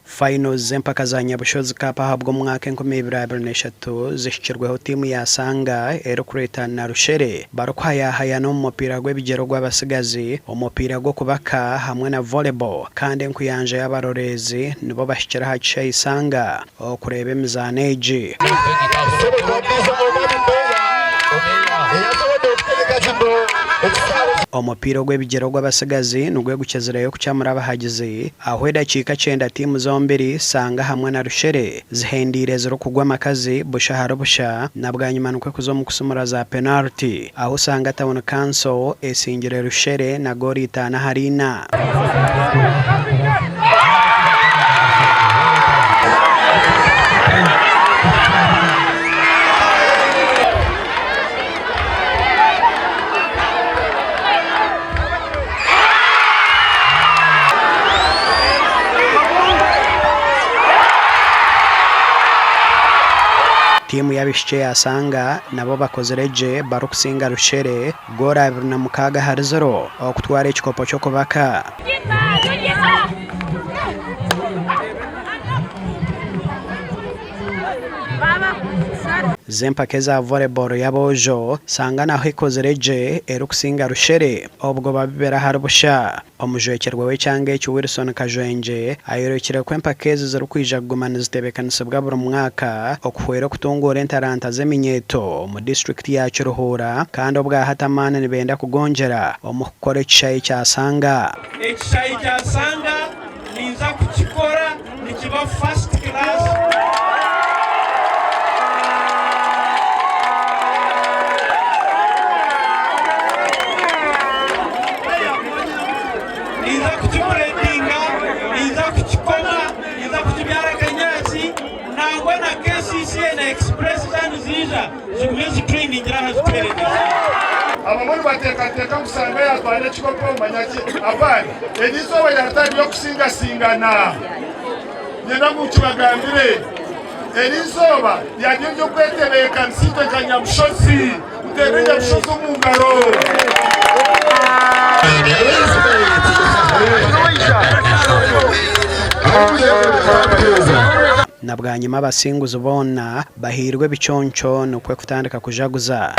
Finals z'empaka za Nyabushozi Cup ahabw'omwaka 2023 zihikirweho tiimu ya Sanga erikureeta Narushere barikuhayahayana omu mupiira gw'ebigyere ogw'abatsigazi, omupiira gw'okubaka hamwe na volleyball kandi enkuyanja y'abaroreezi nibo bahikire aha kishaayi Sanga okureeba emizaano egi. Omupiira ogw'ebigyere ogw'abatsigazi nigwo gukizireyo kukyamura abahagizi ahu edakiika kyenda tiimu zombiri, Sanga hamwe na Rushere, zihendeire zirikugwa amakazi busha ahari busha na bwanyima nikwo kuza omu kusimura za penariti ahu Sanga Town Council esingire Rushere na goolo itaano ahari ina. Tiimu y'abaishiki eya Sanga nabo bakozire gye barikusinga Rushere goolo 26 ahari ziro okutwara ekikopo ky'okubaka. Z'empaka eza volleyball y'aboojo, Sanga naho ekozire gye erikusinga Rushere obwo babibera ahari busha. Omujwekyerwa w'ekyanga eki Wilson Kajwengye ayorekire ku empaka ezi zirikwija kuguma nizitebeekanisibwa buri mwaka okuhwera okutunguura entaranta z'eminyeeto omu disiturikiti ya Kiruhura kandi obwahati amaani nibenda kugongyera omu kukora ekishayi kya Sanga. Ekishayi kya Sanga ninza kukikora nikiba first class. Ninza kukikuretinga, ninza kukikoma, ninza kukibyara akanyaatsi nangwa na KCCA na Express zaaba niziija zigume zitrainingira aha zituheereze. Abamwe nibateekateeka ngu Sanga yaatwara ekikopo manya ki? Abaana, eri izooba ryaba ritari ry'okusingasingana. Niinyenda ngu nkibagambire, eri izooba ryaba riri ery'okwetebeekanisa itwe nka Nyabushozi. Muteere Nyabushozi omu ngaro. Na bwanyima abasinguzi boona bahairwe ebiconco nikwo kutandika kujaguza.